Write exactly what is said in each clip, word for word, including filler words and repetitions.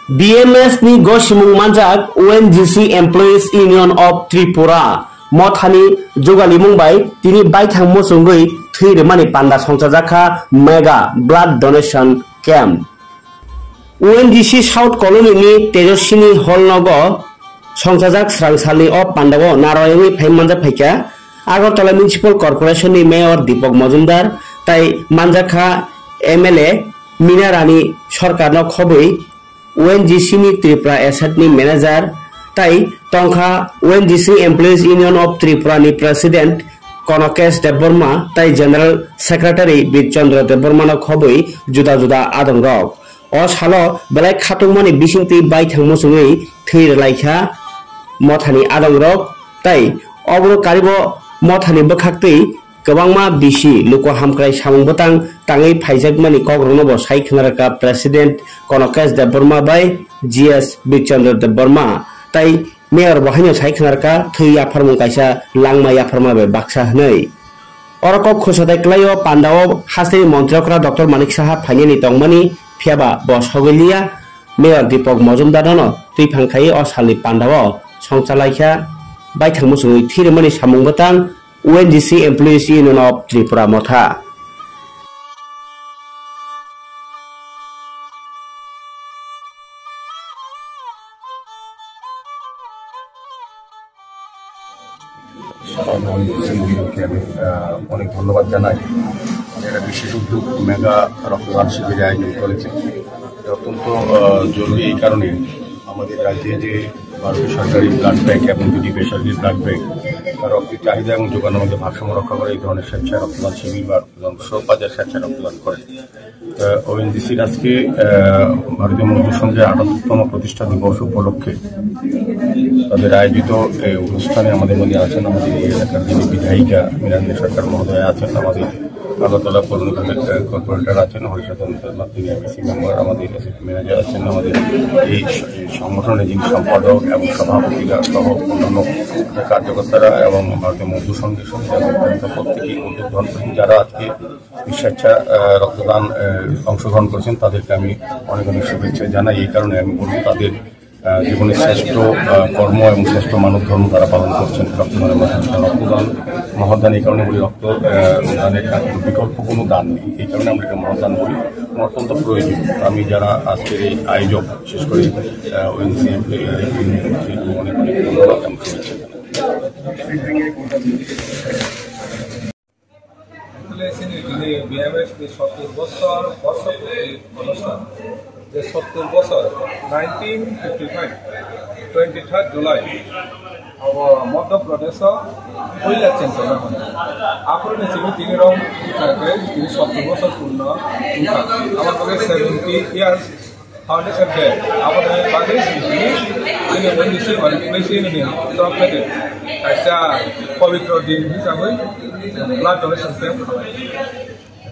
B M S ni gosimung manjak O N G C Employees Union of Tripura mothani jugalimung bai tini baithang muchungwi thwi rwmani panda songchajak kha Mega Blood Donation Camp. O N G C South Colony ni Tejoswini Hall nogo songchajak srang salni o pandao narwk wngwi phai manjak phaikha Agartala Municipal Corporation ni Mayor Deepak Majumdar tai manjak kha M L A Meena Rani Sarkar no khobwi O N G C ni Tripura Asset ni Manager tai tongkha O N G C Employees Union of Tripura ni President Konokesh Debbarma tai General Secretary Bir Chandra Debbarma no khobwi juda juda adong rok. O salo belai khatungmani bisingtwi baithang muchungwi thwi rwlaikha mothani adongrok, tai obono karibo mothani bwkhaktwi kwbangma bisi luku hamkrai samung bwtang tangwi phaijakmani kokrokno bo sai khwnarwkha President Konokesh Debbarma bai G S Birchandra Debbarma tai Mayor bo haino sai khwnarwkha thwi yapharmung kaisa langma yapharma bai baksa hwnwi. Oro kok khusadai kwlaio pandao hasteni montri okra Doctor Manik Saha phainani tongmani, phiyaba bo sogwi liya. Mayor Deepak Majumdar no twiphang khai o salni pandao songchalaikha baithang muchungwi thwi rwmani samung bwtang O N G C Employees Union of Tripura Motha. সভাপতি সিনিয়রকে আমি, আহ, অনেক ধন্যবাদ জানাই। এটা বিশেষ উদ্যোগ, মেগা রক্তদান শিবির আয়োজন করেছে। এটা অত্যন্ত, আহ, জরুরি এই কারণে আমাদের রাজ্যে যে বারোটি সরকারি ব্লাড ব্যাংক এবং দুটি বেসরকারি ব্লাড ব্যাংক রক্তের চাহিদা এবং যোগানের মধ্যে ভারসাম্য রক্ষা করে এই ধরনের স্বেচ্ছায় রক্তদান শিবির বা রক্তদান, সব বাজার স্বেচ্ছায় রক্তদান করে। আহ, ওএনজিসির আজকে, আহ, ভারতীয় মজদুর সংঘের আটাত্তরতম প্রতিষ্ঠা দিবস উপলক্ষে তাদের আয়োজিত এই অনুষ্ঠানে আমাদের মধ্যে আছেন আমাদের এই এলাকার যিনি বিধায়িকা মীরাঞ্জন সরকার মহোদয় আছেন, আমাদের আগরতলা পৌর নিগমের, আহ, কর্পোরেটর আছেন, হরিষড় দমদমা তিনি এমএসি মেম্বার, আমাদের অ্যাসিস্ট্যান্ট ম্যানেজার আছেন, আমাদের এই স-, এই সংগঠনের যিনি সম্পাদক এবং সভাপতিরা সহ অন্যান্য কার্যকর্তারা এবং ভারতীয় মজদুর সংঘের সঙ্গে প্রত্যেকেই উদ্যোগ গ্রহণ করেছেন। যারা আজকে স্বেচ্ছা, আহ, রক্তদান, আহ, অংশগ্রহণ করেছেন, তাদেরকে আমি অনেক অনেক শুভেচ্ছা জানাই। এই কারণে আমি বলবো, তাদের, আহ, জীবনের শ্রেষ্ঠ, আহ, কর্ম এবং শ্রেষ্ঠ মানব ধর্ম তারা পালন করছেন। রক্তদানের মাধ্যমে রক্তদান মহাদান, এই কারণে বলি, রক্ত, আহ, দানের আর কোনো বিকল্প কোনো দান নেই, এই কারণে আমরা এটা মহাদান বলি এবং অত্যন্ত প্রয়োজন। আমি যারা আজকের এই আয়োজক, বিশেষ করে, আহ, ওএনজিসি, আহ, অনেক অনেক ধন্যবাদ এবং শুভেচ্ছা। Actually, sini tini B M S ni সত্তর বছর বর্ষপূর্তি অনুষ্ঠান, যে সত্তর বছর, nineteen fifty five, twenty third July, abo Madhya Pradesh o puila chengchoma hwnwi. Aphuru ni simi tini rok tini সত্তর বছর পূর্ণ wngkha. Abo bagwi seventy years Foundation Day, aboni bagwi chini, chini O N G C bai chini ni torof theke kaisa pobitro din hisabwi blood donation camp khlai.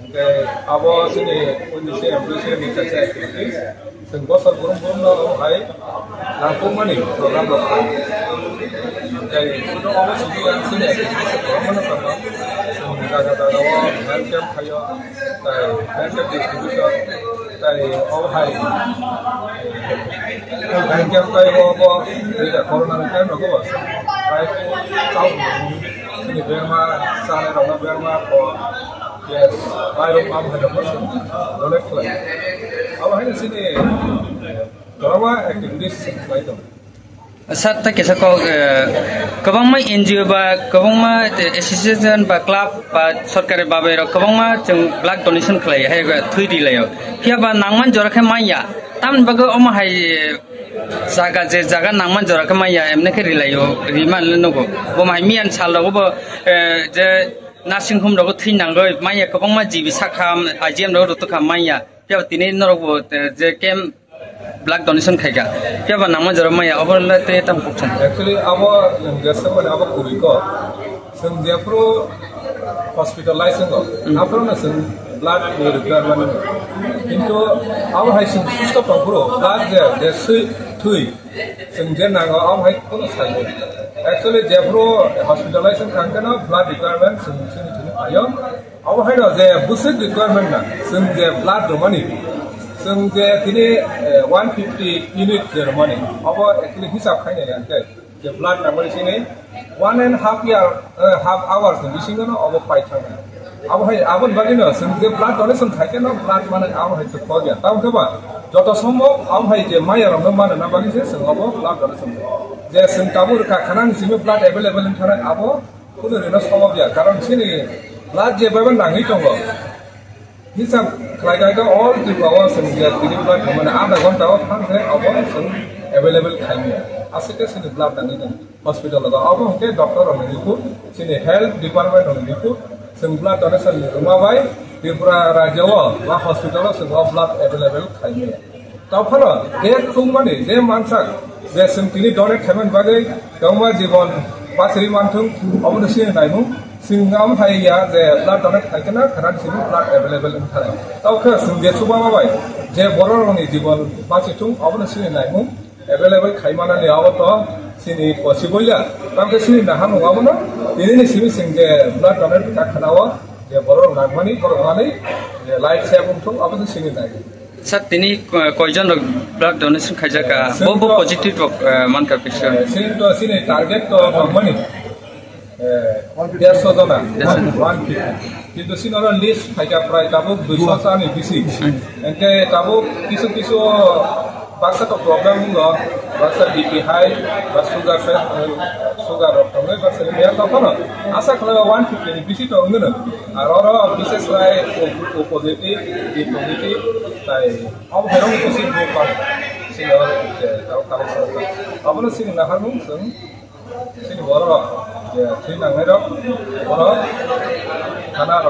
Hwnkhe abo chini O N G C employees ni kaisa activities. Chwng bosor brum brum no hai nangkukmani program rok khlai. Hwnkhe sudo obo sidi ang chini activities kwbangma no tongkha. Chwng jaga jaga o health camp khaio, tai health camp distribution. Tai obo hai, hwnkhe tai obo, nini corona ni time rogo bo tai chao, chini berma, chanai rokno berma, ko, yes, mairok abo hai rokno donate khlai. Abo haino chini kwbangma activities khlai tongo. Sir, ta kisa kok, eh, kwbangma N G O ba, kwbangma, eh, association ba, club ba, sorkari babai rok kwbangma chwng blood donation khlai, hai ba thwi ri laio. Phiya ba nangman jora khe manya. Tamni bagwi omo hai, eh, jaga je jaga nangman jora khe manya, emne khe ri laio, ri man le nugo. Bo hai miyan sal rogo bo, eh, je nursing home rogo thwi nangoi manya, kwbangma G B sakha, I G M rogo rutukha manya. Phiya ba tini norok bo, eh, je camp blood donation khaikha. Phiya ba nangma jora maya, obo le tei tamo kok sana. Actually, abo chwng jesa mani abo kubui kok. Chwng jephuru hospitalize wngo, hmm, aphuru no chwng blood ni requirement wngo. Kintu abo hai chwng susto tongphuru blood je, je swi, thwi, chwng je nango, abo hai kuno sai. Actually, jephuru hospitalize wngkha, hwnkhe no blood requirement chwng, chwng, chwng phaio. Abo haino je bwswk requirement na, chwng je blood rwmani, Chwng je tini, eh, one fifty unit je rwmani, abo actually hisab khainai ang khe, je blood nangmani sini one and half year, eh, half hours ni bisingo no abo pai thangna. Abo hai, aboni bagwi no chwng je blood donation khai khe no blood mane abo hai to kok ya. Tamo khe ba joto sombhob abo hai je maya rok no mana na bagwi se chwng abo blood donation. Je chwng tabuk rwkha khana ni simi blood available wng thara abo kuno rino sombhob ya. Karon sini blood je baiba nangwi tongo. Hisab khlai khe all Tripura o chwng je tini blood mane adha ghonta o thang khe abo chwng available khai maya. Aswk khe chini blood nangwi tongo hospital o. Abo hwnkhe doctor rokni report, chini health department rokni report, chwng blood donation ni rwma bai Tripura rajya o ba hospital o chwng o blood available khai maya. Tao phano je thwngmani je mansak je chwng tini donate khaimani bagwi kwbangma jibon bachiri manthung, obono sini naimung. Chwng amo hai ya je blood donate khai kheno khana sini blood available wng thai. Tao khe chwng je chubama bai je borok rokni jibon bachithung, obono sini naimung available khai manani abo to sini possible ya. Tao khe sini naharmung abono tini ni simi chwng je blood donate kha khana o je borok rok nangmani, borok manwi je life save wng thung, obono sini nai. Sir, tini, uh, koijon rok blood donation khaijak, uh, Eh, bo, bo sini to, positive rok, uh, mankha kisa. Eh, sini to, sini target to tongmani, eh, derso jona, Derso. One fifty. Kintu sini oro list phaikha prai tabuk duiso chani bisi. Engke tabuk kisu kisu baksa to problem wngkha, baksa B P high, ba sugar, eh, sugar rok tongo, baksa ni ya to kono. Asa khlai one fifty ni bisi to wngkha. Aro oro bises khlai O, O positive, B positive, tai Abo khairokni kusi bo pa sini oro je tabo collection kha. Abono sini naharmung chwng sini borok je thwi nangnai rok, borok thana rok.